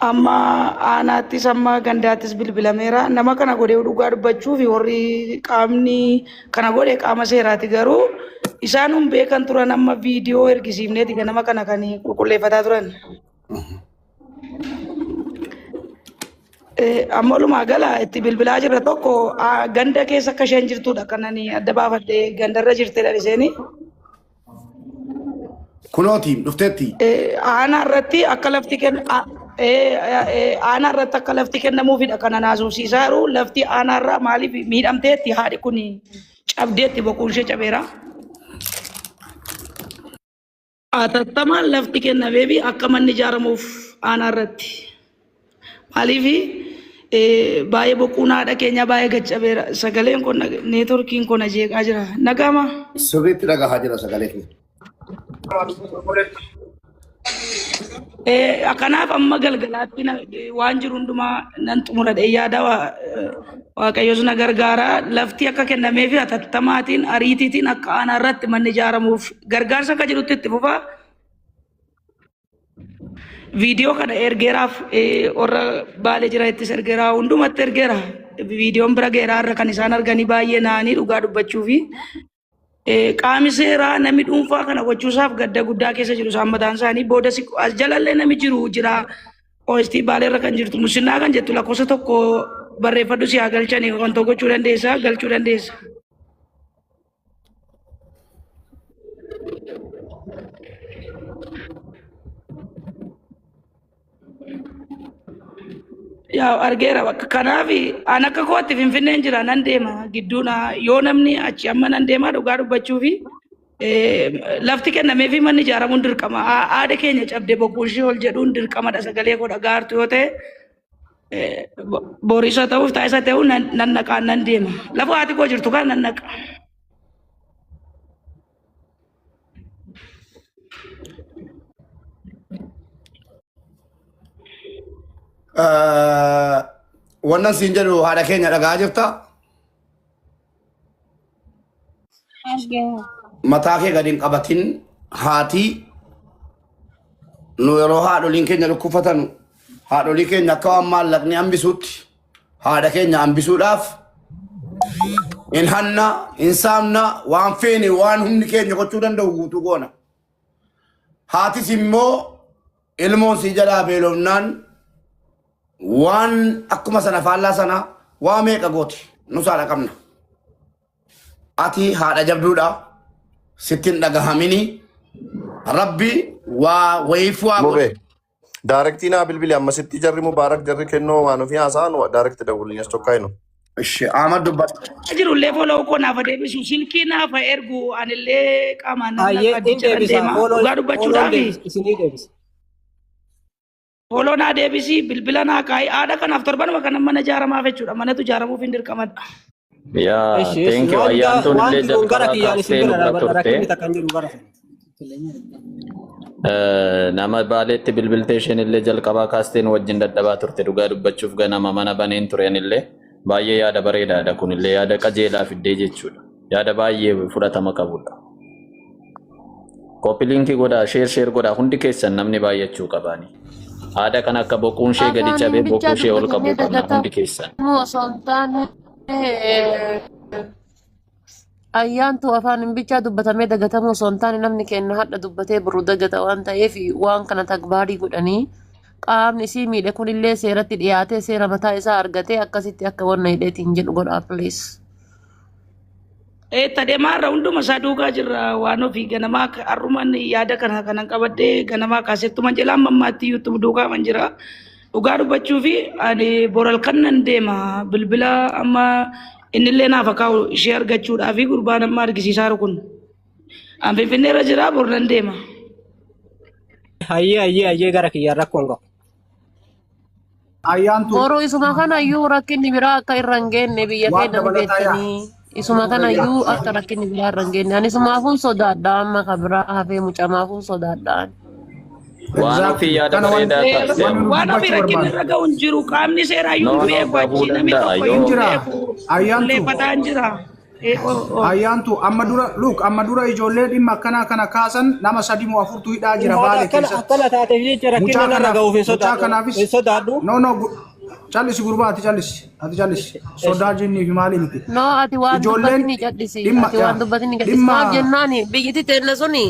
Amma aanaattis amma gandaattis bilbilameera. Nama kana godhee dhugaa dubbachuu fi warri qaamni kana godhe qaama seeraati garuu isaan hin beekan turan amma viidiyoo ergisiifneeti ganama kana kan qulqulleeffataa turan. Amma walumaa gala itti bilbilaa jirra tokko ganda keessa akka isheen jirtudha kan ani adda baafadhe gandarra jirtedha isheen. Kunooti dhufteetti. Aanaa irratti akka lafti kenna aanaa irratti akka lafti kennamuufidha kan ana haasofsiisaa jiru. Lafti aanaa irraa maaliif miidhamteetti haadhi kun cabdeetti boquun ishee cabeera. Atattamaan lafti kennameefi akka manni ijaaramuuf aanaa irratti. Maaliif baay'ee boquun haadha keenyaa baay'ee gaccabeera. Sagaleen kun neetworkiin kun na jeeqaa jira. Nagaama. Sirriitti dhagahaa jira sagalee kee. Kanaaf amma galgalaatti waan jiru hundumaa nan xumura yaada Waaqayyos na gargaara. Lafti akka kennameefi atattamaatiin ariitiitiin akka aanaa irratti manni ijaaramuuf gargaarsa akka jirutti itti fufa. Viidiyoo kana ergeeraaf warra Baalee jiranittis ergeera hundumatti ergeera. Viidiyoon bira geeraa irra kan isaan arganii baay'ee naanii dhugaa dubbachuufi. Qaami seeraa namni dhuunfaa kana gochuusaaf gadda guddaa keessa jiru isaan mataan isaanii booda as jalallee namni jiru jira. OST Baalee irra kan jirtu musinnaa kan jettu lakkoofsa tokko barreeffadhu si haa galchanii wanta gochuu dandeessa galchuu dandeessa. Yaa argeera bakka kanaaf an akka kootti finfinneen jira nan deema gidduuna yoo namni achi amma nan deema dhugaa dubbachuu fi lafti kennamee fi manni ijaaramuun dirqama haadha keenya cabde boquu ishee ol jedhuun dirqamadha sagalee koo dhagaartu yoo ta'e borisa ta'uuf taa'isa ta'uu nan naqaa nan deema lafa haati koo jirtu kan nan naqa. Wannan siin jedhu haadha keenya dhaga'aa jirta. Dhaga'a. Mataa kee gadi hin qabatin haati nu yeroo haadholiin keenya dhukkubfatan haadholii keenya akka waan maallaqni hambisuutti haadha keenya hambisuudhaaf hin hanna hin saamna waan feene waan humni keenya gochuu danda'u guutuu goona. Haatis immoo ilmoon sii jalaa beelofnaan waan akkuma sana faallaa sana waa meeqa gooti nus haadha qabna. Ati haadha jabduudha sitti hin dhagahamini rabbi waa wayiif waa godhe. Mube. Daarektii naa bilbili ammasitti jarri Mubaarak jarri kennoo waan ofii haasa'an daarekti dawwulin as tokkaayinu. Ishi Ahmad dubbadhu. Jirullee follow koo naaf deebisu silkii naaf ergu anillee qaamaan nan Ayyee naqa in dicharan deebisa. deema Fooloon dhugaa fooloon dubbachuudhaafi deebisa. Isinii deebisa. follow naa deebisi bilbila naa kaa'i haadha kanaaf torbanuma kana mana ijaaramaaf jechuudha manatu ijaaramuuf hin dirqamadha. Yaa Ishi ishi thank you waan ayyaantuun waan illee jiruun gara jalqabaa kiyyaan isin kaastee nu bira bira dhaabadha turte. rakkinni takka hin jiru gara sana. Nama baaleetti bilbiltee isheen illee jalqabaa kaastee nu wajjin dadhabaa turte dhugaa dubbachuuf ganama mana baneen ture anillee baay'ee yaada bareedaadha kunillee yaada qajeelaa fiddee jechuudha yaada baay'ee fudhatama qabudha. Kopi linkii godhaa sheer sheer godhaa hundi keessan namni baay'achuu qabaani. Haadha kan akka boquun ishee gadi Afaan cabee boquu bichaa ishee ol dubbatamee qabuu qabna hundi dagatamuu keessan. osoo hin taane ayyaantu afaan bichaa dubbatamee dagatamuu osoo hin taane namni keenya hadha dubbatee boru dagata waan ta'eef waan kana tagbaarii godhanii qaamni isii miidhe kunillee seeratti dhiyaatee seera mataa isaa argatee akkasitti akka wanna hidheetiin jedhu godhaa please. Tadhemaa irra hunduma isaa duukaa jirra waan ofii ganamaa har'umaan yaada kana kanan qabadhee ganamaa kaasettuman jala amma ammaatti YouTube duukaa man jira. Dhugaa dubbachuu fi ani boral kan nan deema bilbila amma innillee naaf akaa'u ishee argachuudhaa fi gurbaan amma argisiisaa jiru kun. An Finfinnee irra jira bor nan deema. Hayyee hayyee hayyee gara kiyyaan rakkoon qabu. Ayyaantu Boruu isuma kanayyuu rakkinni biraa akka irra hin geenne biyya waan keenya ni dabalataa yaa. beektanii. Isuma kanayyuu akka rakkinni biraa irra hin geenne. Ani isumaafuun sodaadha amma kan biraa hafee mucamaafuun sodaadha. Waan Exactly. ofii yaada Kana wanti bareedaa kaastee wanni amma. nu Waan ofii dubbachuu rakkinni barbaanne. irra ga'u hin jiru qaamni seeraayyuu No hin no beeku gahuu achi namni danda'a tokko Hin yoo jira. hin beeku Ayyaantu qulqulleeffataa hin jira. Ayyaantu amma dura look, amma dura ijoollee dhimma akkanaa kana kaasan nama sadi moo afurtu hidhaa jira Haadha Baalee akkana keessatti. akkana taateef jecha rakkina Mucaa narra kanaaf ga'uuf hin mucaa sodaadhu. kanaafis Hin sodaadhu. No, no, callisi gurbaa, ati callisi, ati callisi, sodaa jinnii fi maalii miti. No, ati waan Ijoolleen dubbatini cal'isi. dhimma Ati yaa waan dubbatini cal'isi. dhimma Maaf jennaani biyyatti teenna suni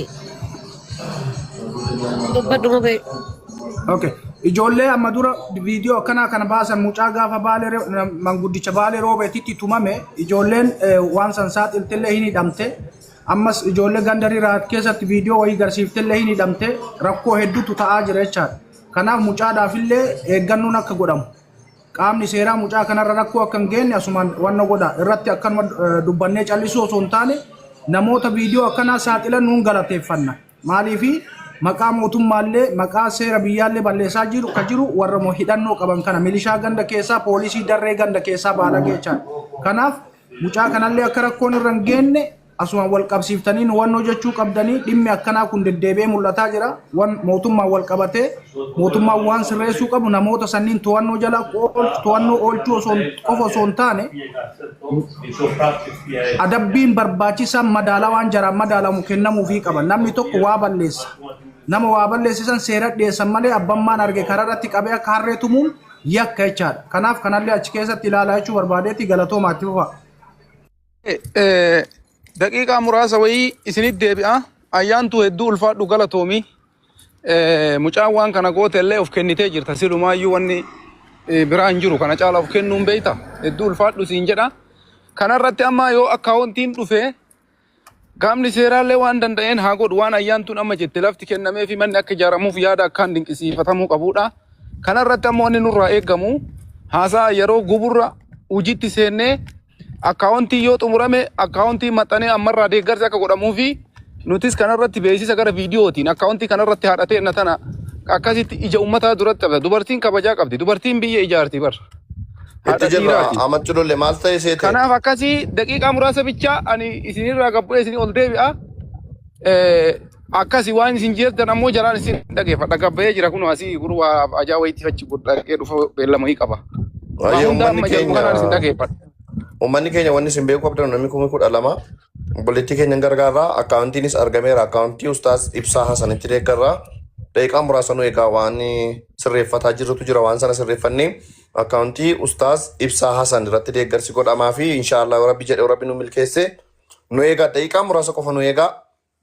dubbadhu mubee. Okay. Ijoollee amma dura viidiyoo akkanaa kana baasan, mucaa gaafa Baalee manguddicha Baalee Roobeetitti tumame, ijoolleen waan san saaxiltillee hin hidhamte. Ammas ijoollee ganda Riraat keessatti viidiyoo wayii garsiiftillee hin hidhamte. Rakkoo hedduutu ta'aa jira jechaadha. Kanaaf mucaadhaafillee eeggannoon akka godhamu. Qaamni seeraa mucaa kanarra rakkoo akka hin geenye asumaan wanna godha. Irratti akkanuma dubbannee callisuu osoo hin taane, namoota viidiyoo akkanaa saaxilan nuun galateeffanna. Maaliifi maqaa mootummaallee maqaa seera biyyaallee balleessaa jiru ka jiru warra moo hidhannoo qaban kana, milishaa ganda keessaa, poolisii darree ganda keessaa baalagee jechaadha. Kanaaf mucaa kanallee akka rakkoon irra hin geenne asumaan wal qabsiiftanii nu wannoo jechuu qabdanii. Dhimmi akkanaa kun deddeebi'ee mul'ataa jira. Wan mootummaan wal qabatee mootummaan waan sirreessuu qabu, namoota sanniin to'annoo jala to'annoo oolchuu osoo qofa osoo hin taane, adabbiin barbaachisaan madaalawaan jaraan madaalamu kennamuufii qaba. Namni tokko waa balleessa. Nama waa balleessisan seera dhiyeessan malee abbammaan arge karaa irratti qabee akka harree tumuun yakka jechaadha. Kanaaf kanallee achi keessatti ilaalaa jechuu barbaadeetti. Galatoomaa, itti fufa. Daqiiqaa muraasa wayii isinit deebi'a. Ayyaantuu, hedduu ulfaadhu, galatoomi. Mucaan waan kana goote illee of kennitee jirta. Silumaayyuu wanni biraa hin jiru. Kana caala of kennuun beekta. Hedduu ulfaadhu siin jedha. Kanarratti amma yoo akkaawuntiin dhufe, qaamni seeraallee waan danda'een haa godhu. Waan ayyaantuun amma jette, lafti kennamee fi manni akka ijaaramuuf, yaada akkaan dinqisiifatamuu qabudha. Kanarratti ammoo wanni nurraa eegamu, haasaa yeroo guburra hojiitti seennee, akkaawuntii yoo xumurame akkaawuntii maxxanee ammarraa deeggarsi akka godhamuu fi nutis kanarratti beeksisa gara viidiyootiin akkaawuntii kanarratti haadhatee na tana akkasitti ija uummataa duratti qabda. Dubartiin kabajaa qabdi. Dubartiin biyya ijaarti bar. Haadha Itti jirra. dhiiraati. Amachuu lolle maal ta'e seete? Kanaaf akkasii daqiiqaa muraasa bichaa ani isinirraa gabbu'ee isinii ol deebi'a. Akkasi waan isin jettan ammoo jaraan isin dhageeffadha. Gabbayee jira kun asii gurwaa ajaa wayiitti achi dhaqee dhufa beellama wayii qaba. Waa Waa'ee hunda uummanni amma jedhu keenya kanaan isin dhageeffadha. Uummanni keenya wanni isin beekuu qabdan, namni 12,000 obboleettii keenya hin gargaarraa. Akkaawuntiinis argameera. Akkaawuntii Ustaas Ibsaa Hasanitti deeggarraa. Daqiiqaa muraasa nu eegaa, waan sirreeffataa jirrutu jira. Waan sana sirreeffannee akkaawuntii Ustaas Ibsaa Hasan irratti deeggarsi godhamaa fi inshaallah Rabbi jedhe, Rabbi nu milkeesse, nu eegaa. Daqiiqaa muraasa qofa nu eegaa.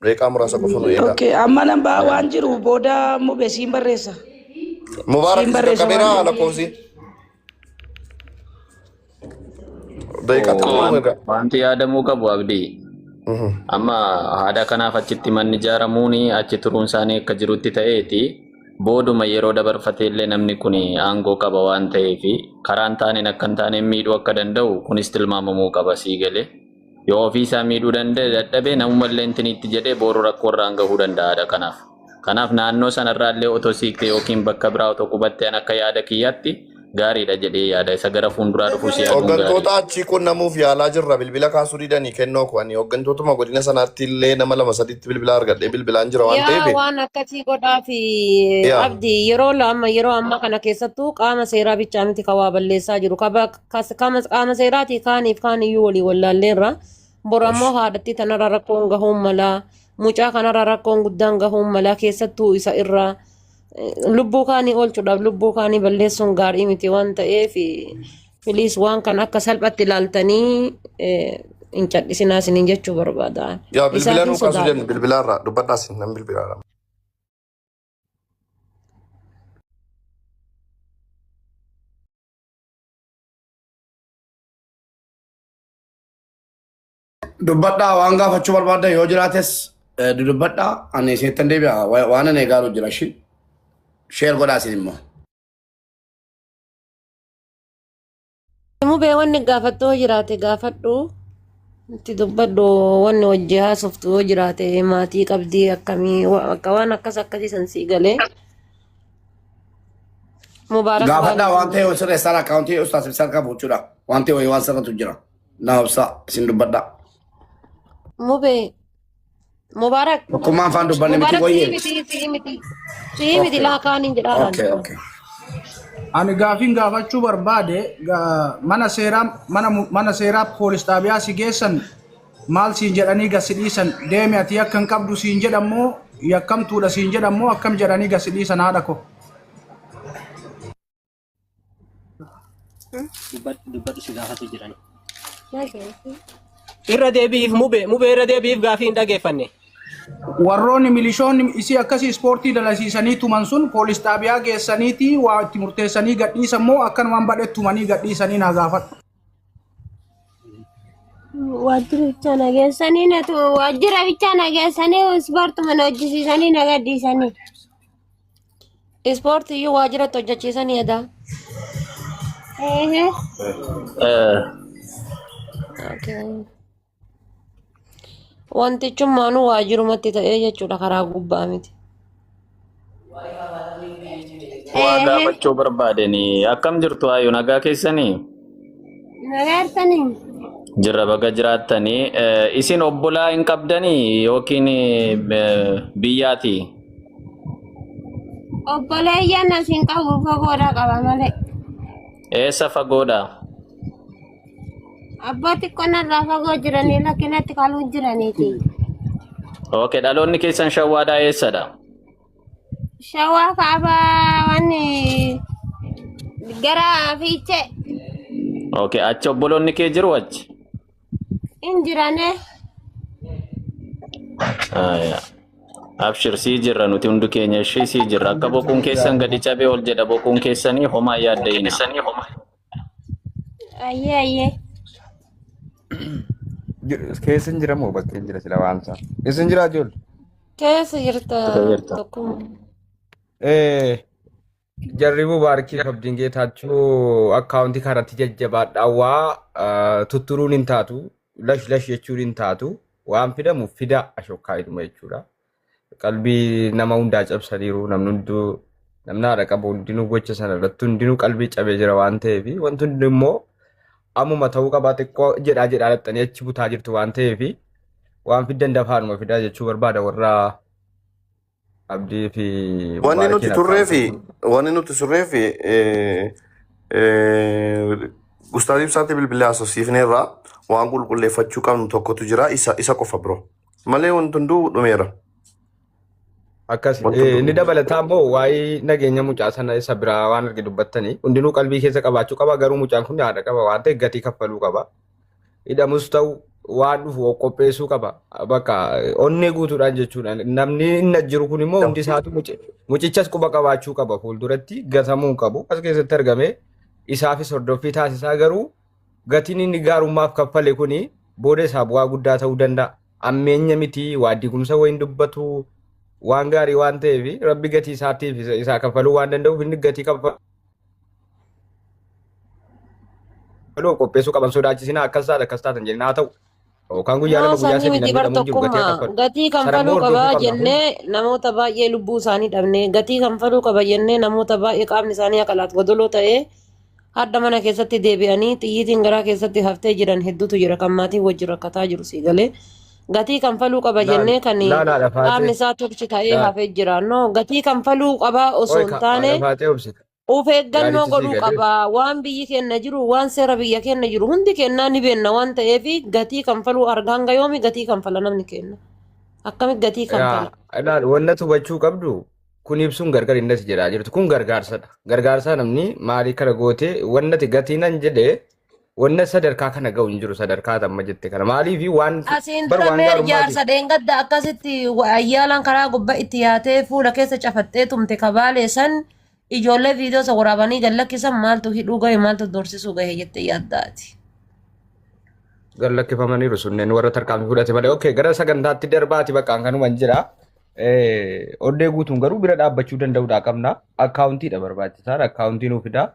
Daqiiqaa muraasa qofa nu eegaa. Okay, amma nan ba'a waan jiru booda mube siin barreessa. Mubaarak Siin si barreessa waan qaqqabeera jiru. lakkoofsi. Daqiiqaa xiqqoo nu eegaa. Wanti yaadamuu qabu, Abdii. Amma haadha kanaaf achitti manni ijaaramuun achi turuun isaanii akka jirutti ta'eeti. Booduma yeroo dabarfatee illee namni kun aangoo qaba waan ta'eef, karaa hin taaneen akka hin taaneen miidhuu akka danda'u kunis tilmaamamuu qaba, sii galee. Yoo ofii isaa miidhuu danda'e dadhabee namumallee intiniitti jedhee boru rakkoo irraan gahuu danda'aadha kanaaf. Kanaaf naannoo sanarraallee otoo siiqte yookiin bakka biraa otoo qubatte, an akka yaada kiyyaatti gaariidha jedhee yaada. Isa gara fuulduraa dhufu si yaaduun Hooggantoota gaariidha. achii qunnamuuf yaalaa jirra. Bilbila kaasuu didanii kennoo ku'anii hooggantootuma godina sanaatti illee nama lama sadiitti bilbila argadhee bilbilaan jira waan Yaa ta'eef. waan akkasii godhaa fi Yaa. Abdi, yeroo amma yeroo ammaa kana keessattuu qaama seeraa bichaa miti kan waa balleessaa jiru. Qaama seeraatii kaaniif kaan iyyuu walii wallaalleerra. Bor ammoo haadhattii tanarra rakkoon gahuun malaa, mucaa kanarra rakkoon guddaan gahuun malaa, keessattuu isa irraa lubbuu kaanii oolchuudhaaf lubbuu kaanii balleessuun gaarii miti waan ta'eef, please waan kana akka salphatti ilaaltanii hin cal'isinaa isiniin jechuu barbaada. Yaa, bilbila Isaafin nuu kaasuu sodaadha. jennu bilbilaarraa dubbadhaas nan bilbilaadha. Dubbadhaa, waan gaafachuu barbaaddan yoo jiraates dudubbadhaa, ani isinittan deebi'a. Waan ani eegaaru jira shi share godhaa isin immoo. Mubee, wanni gaafattu yoo jiraate gaafadhu. Itti dubbadhu, wanni wajji haasoftu yoo jiraate, maatii qabdii akkamii akka waan akkas akkasii san sii galee. Mubaarak. Gaafadhaa, waan ta'e yoo sirreessaan akkaawuntii ustaas ibsaan qabu jechuudha. Waan ta'e wayii waan sirratu jira. Na obsaa, isin dubbadhaa. Mubee, Mubaarak. Tokkummaan afaan dubbanne miti Mubaarak, sii wayyee. miti, sii miti. Sii miti, laa kaaniin jedhaa. Okay. Ani gaafiin gaafachuu barbaade, mana seeraa mana seeraa poolis xaabiyaa si geessan. Maal siin jedhanii gad si dhiisan? Deemi ati yakka hin qabdu siin jedhan moo yakkamtuudha siin jedhan moo akkam jedhanii gad si dhiisan haadha koo? Dubbadhu dubbadhu si gaafatu jirani. Irra deebi'iif mube mube irra deebi'iif gaafii hin dhageeffanne. Warroonni milishoonni isii akkasii ispoortii dalasiisanii tuman sun poolis xaabiyaa geessaniiti waa itti murteessanii gadhiisan moo akkanumaan badhe tumanii gadhiisanii naa gaafadhu. Waajjira bichaa na geessanii na tu waajjira bichaa na geessanii ispoortuma na hojjisiisanii na gadhiisanii. Ispoortii iyyuu waajjiratti hojjechiisanii edaa. Eehee. Okay. Wantichummaanuu waajjirumatti ta'ee jechuudha karaa gubbaa miti. Waa Eehee. gaafachuu barbaadeni akkam jirtu hayyuu nagaa keessanii? Nagaa jirtanii? Jirra baga jiraattanii. Isin obbolaa hin qabdanii yookiin biyyaati? Obboleeyyan as hin qabu fagoodha qaba malee. Eessa fagoodha? Abbaa xiqqoo narraa fagoo jiranii lakkinatti kaluu jiraniiti. Okay, dhaloonni keessan shawwaadhaa eessadha? Shawaa kaabaa waan gara fiichee Okay, achi obboloonni kee jiru achi? hin jirane. Aya. Abshir sii jirra nuti hundi keenya ishii sii jirra. Akka boquun keessan gadi cabee ol jedha boquun keessanii homaa yaadda'ina. Ayyee ayyee. Keessa hin jira moo bakkee hin jira sila waan isaa. Keessa hin jiraa ijoollee? Keessa jirta Keessa jirta. tokkuma. Jarri Mubaarikii fi Abdiin Geetaachoo akkaawuntii kanatti jajjabaadhaa waa tutturuun hin taatu, lash lash jechuun hin taatu, waan fidamu fida ashokkaa iduma jechuudha. Qalbii nama hundaa cabsaniiru namni hunduu namni haadha qabu hundinuu gocha sana irratti hundinuu qalbii cabee jira waan ta'eef wanti hundi immoo ammuma ta'uu qabaa xiqqoo jedhaa jedhaa dhaqxanii achi butaa jirtu waan ta'eef waan fiddan dafaanuma fidaa jechuu barbaada warra Abdii fi Wanni nuti Mubaarakiin turree fi akkaawuntii. wanni nuti turree fi Ustaaz Ibsaatti bilbilee haasofsiifneerra waan qulqulleeffachuu qabnu tokkotu jira isa isa qofa bro. Malee wanti hunduu dhumeera. Akkas Wanti hunduu inni dhumeera. dabalataa immoo waa'ee nageenya mucaa sana isa biraa waan arge dubbattanii hundinuu qalbii keessa qabaachuu qaba garuu mucaan kun haadha qaba waan ta'eef gatii kaffaluu qaba. Hidhamus ta'u waan dhufu of qopheessuu qaba. Bakka onnee guutuudhaan jechuudha. Namni inni jiru kun immoo hundi isaatu mucichas quba qabaachuu qaba fuulduratti gatamuu hin qabu. As keessatti argame isaafis hordoffii taasisaa garuu gatiin inni gaarummaaf kaffale kuni booda isaa bu'aa guddaa ta'uu danda'a. Ammeenya miti waa diigumsa wayiin dubbatu waan gaarii waan ta'eef rabbi gatii isaatiif isaa kaffaluu waan danda'uuf inni gatii kaffaluu qopheessuu qaban sodaachisinaa akkas taata akkas taatan jedhin haa ta'u. Yookaan guyyaa Noo lama guyyaa sanyii sadii miti namni bar hidhamuun jiru gatii tokkummaa kaffalu. gatii Sana immoo kanfaluu hordofuu qabaa qabna hundi. jennee namoota baay'ee lubbuu isaanii dhabne gatii kanfaluu qaba jennee namoota baay'ee qaamni isaanii akalaat godoloo ta'ee hadda mana keessatti deebi'anii xiyyiitiin garaa keessatti haftee jiran hedduutu jira kan maatiin wajjin rakkataa jiru sii galee gatii kanfaluu qaba Laal jennee kan laal haadha qaamni faatee isaa turchi ta'ee laal hafee jira no gatii kanfaluu qabaa osoo oi hin taane haadha faatee obsita. of eeggannoo Yaadichi sii godhuu galee. qaba. Waan biyyi keenya jiru, waan seera biyya keenya jiru hundi kennaa ni beenna waan ta'eef gatii kanfaluu arga hanga yoomi gatii kanfala namni kenna. Akkamitti gatii kanfala? Yaa ilaal wanna hubachuu qabdu kun ibsuun gargar inni as jedhaa jirtu kun gargaarsadha. Gargaarsaa namni maalii kana gootee wanna ati gatii nan jedhee wanna sadarkaa kana ga'u hin jiru sadarkaa amma jette kana maaliif waan Asiin bar dura waan meer gaarummaati. jaarsa dheengadda akkasitti ayyaalaan karaa gubbaa itti yaatee fuula keessa cafattee tumte kabaalee san ijoollee viidiyoo isa waraabanii gad lakkisan maaltu hidhuu gahe maaltu doorsisuu gahe jettee yaaddaati. Gad lakkifamaniiru sunneen warra tarkaanfii fudhate malee. Okay, gara sagantaatti darbaati bakka kanuman jira. Onnee guutuun garuu bira dhaabbachuu danda'uudha qabna. Akkaawuntiidha barbaachisaan akkaawuntii nuu fidaa.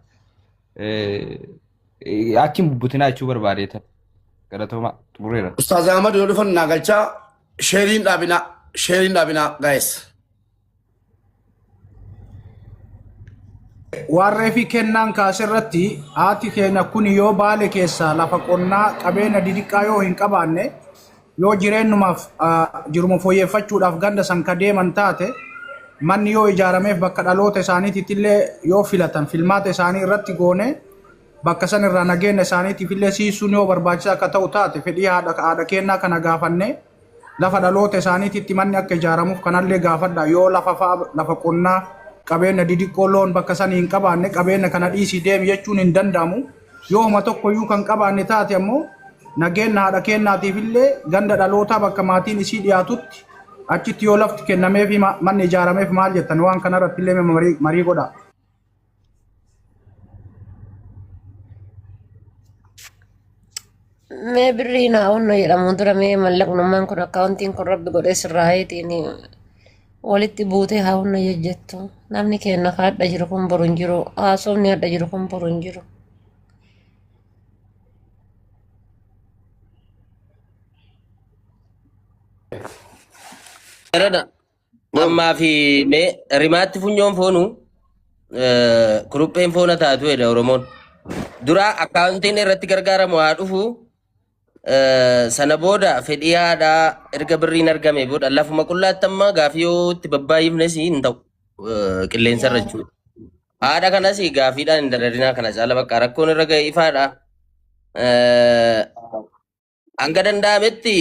Achiin bubbutinaa jechuu barbaadeetan. Galatooma xumureera. Ustaaz Ahmad yoo dhufan naa galchaa sheeriin dhaabinaa sheeriin dhaabinaa gaa'es. Waan reefii kennaan kaase irratti haati keenya kun yoo baale keessaa lafa qonnaa qabeenya didiqqaa yoo hin qabaanne yoo jireenyumaaf jiruma fooyyeffachuudhaaf ganda san ka deeman taate manni yoo ijaarameef bakka dhaloota isaaniititti illee yoo filatan filmaata isaanii irratti goone Bakka san irraa nageenya isaaniitiif illee siisuun yoo barbaachisaa akka ta'u taate fedhii haadha kennaa kana gaafannee lafa dhaloota isaaniititti manni akka ijaaramuuf kanallee gaafadha. Yoo lafa fa'a lafa qonnaa qabeenya didiqqoo loon bakka sanii hin qabaanne qabeenya kana dhiisii deemi jechuun hin danda'amu. Yoo homa tokkoyyuu kan qabaanne taate ammoo nageenya haadha kennaatiif illee ganda dhalootaa bakka maatiin isii dhiyaatutti achitti yoo lafti kennameef manni ijaarameef maal jettan waan kanarratti illee marii godha. Mee birrii naa hunna jedhamu dura mee mallaqnummaan kun akkaawuntiin kun rabbi godhee sirraa heetiin walitti buutee haa hunna jejjettu. Namni keenya ka hadha jiru kun boru hin jiru. Haasofni hadha jiru kun boru hin jiru. Jarana ammaa fi mee rimaatti funyoon foonu kurupheen foona taatu jedha Oromoon. Dura akkaawuntiin irratti gargaaramu haa dhufu. Sana booda fedhii haadhaa erga birriin argame booda lafuma qullaatti amma gaafii yoo itti babbaayifnes hin ta'u qilleensa irra jechuudha. Haadha kanas gaafiidhaan hin dararinaa kana caala bakka rakkoon irra ga'e ifaadha. Hanga danda'ametti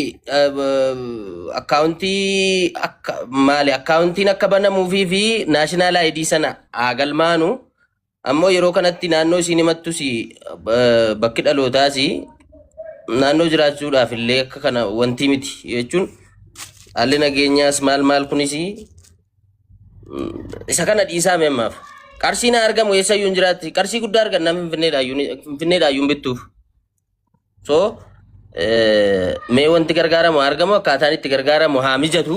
akkaawuntii akka maali akkaawuntiin akka banamuufii fi naashinaal ID sana haa galmaanu. Ammoo yeroo kanatti naannoo isiin himattus bakki dhalootaas naannoo jiraachuudhaaf illee akka kana wanti miti jechuun haalli nageenyaas maal maal kunis isa kana dhiisaa mee ammaaf. Qarshiin haa argamu eessayyuu hin jiraatti. Qarshii guddaa argannaa Finfinneedhaayyuu hin bittuuf. So mee wanti gargaaramu haa argamu akkaataan itti gargaaramu haa mijatu.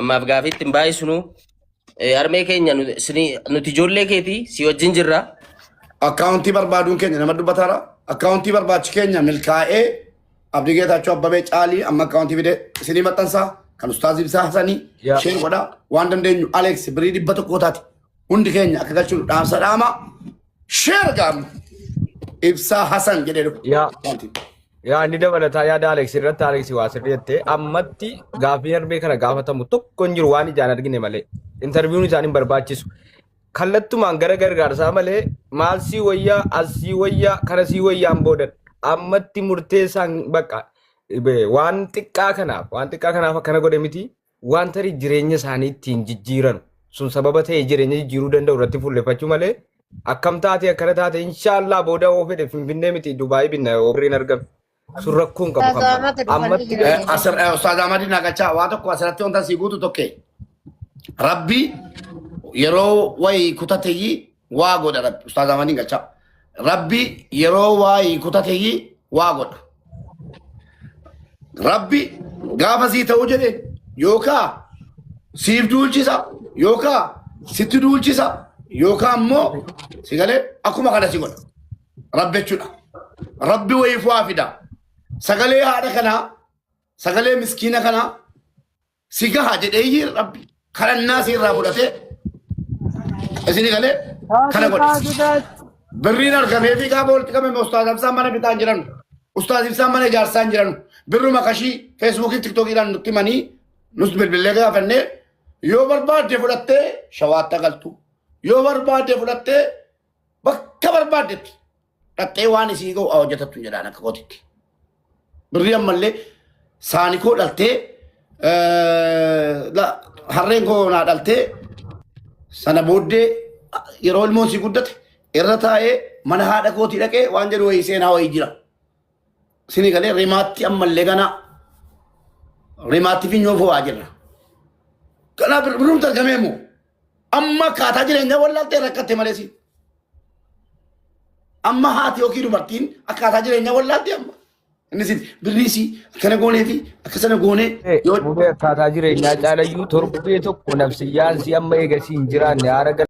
Ammaaf gaafii itti hin baay'isnu. Harmee keenya nuti ijoollee keeti si wajjin jirra. Akkaawuntii barbaaduun keenya nama dubbataara. Akkaawuntii barbaachi keenya milkaa'ee Abdii Geetaachoo Abbabee Caalii amma akkaawuntii fide isinii maxxansaa kan Ustaaz Ibsaa Hasanii share godhaa waan dandeenyu Alex birrii 100 taate hundi keenya akka galchinu dhaamsa dhaama share gaamma Ibsaa Hasan jedhee dhufa. Yaa yaa inni dabalataa yaada Alex irratti Alex waa sirrii jettee ammatti gaaffii harmee kana gaafatamu tokko hin jiru waan ijaan argine malee intarviiyuun isaan hin barbaachisu. Kallattumaan gara gargaarsaa malee maal sii wayyaa as sii wayyaa kana sii wayyaan boodan ammatti murteessaan bakka waan xiqqaa kanaaf akkana godhe miti waan tarii jireenya isaanii ittiin jijjiiran sun sababa ta'e jireenya jijjiiruu danda'u irratti fuulleffachuu malee akkam taate akkana taate inshaallah booda oo fedhe finfinnee miti Dubaayii binna yoo birriin argame sun rakkoo hin qabu kan Ustaaz Ahmad dhufanii ammatti jiran. Asir Ustaaz Ahmad Nagachaa waa tokko asirratti wanta sii guutu tokke. Rabbi yeroo wayii kutateyyii waa godha Rabbi Ustaaz Ahmad Nagachaa. Rabbi yeroo waayii kutateyyii waa godha. Rabbi gaafa sii ta'uu jedhe yookaa siif duulchisa yookaa sitti duulchisa yookaa immoo si galee akkuma kana si godha. Rabbi jechuudha. Rabbi wayiif waa fida. Sagalee haadha kanaa sagalee miskiina kanaa si gaha jedhee Rabbi kadhannaa si irraa fudhatee isin galee kana godhe. Birriin argamee fi gaafa walitti qabame Ustaaz Ibsaan mana bitaan jiran Ustaaz Ibsaan mana ijaarsaan jiran birruma kashii feesbuukii tiktookiidhaan nutti himanii nus bilbilee gaafannee yoo barbaadde fudhattee shawaatti galtu yoo barbaadde fudhattee bakka barbaaddetti dhaqxee waan isii ga'u hojjetattu jedhaan akka kootitti. Birrii ammallee saani koo dhaltee harreen koo naa dhaltee sana booddee yeroo ilmoon sii guddate irra taa'ee mana haadha kootii dhaqee waan jedhu wayii seenaa wayii jira. Sini galee rimaatti ammallee ganaa rimaatti finyoo fo'aa jirra. Kanaaf birrumti argamee immoo amma akkaataa jireenyaa wallaaltee rakkatte malee si. Amma haati yookiin dubartiin akkaataa jireenyaa wallaaltee amma. Innis birriisii akkana goonee fi akka sana goonee yoo Mubee akkaataa jireenyaa caalayyuu torbee tokko nafsiyyaan si amma eegasii hin jiraanne haara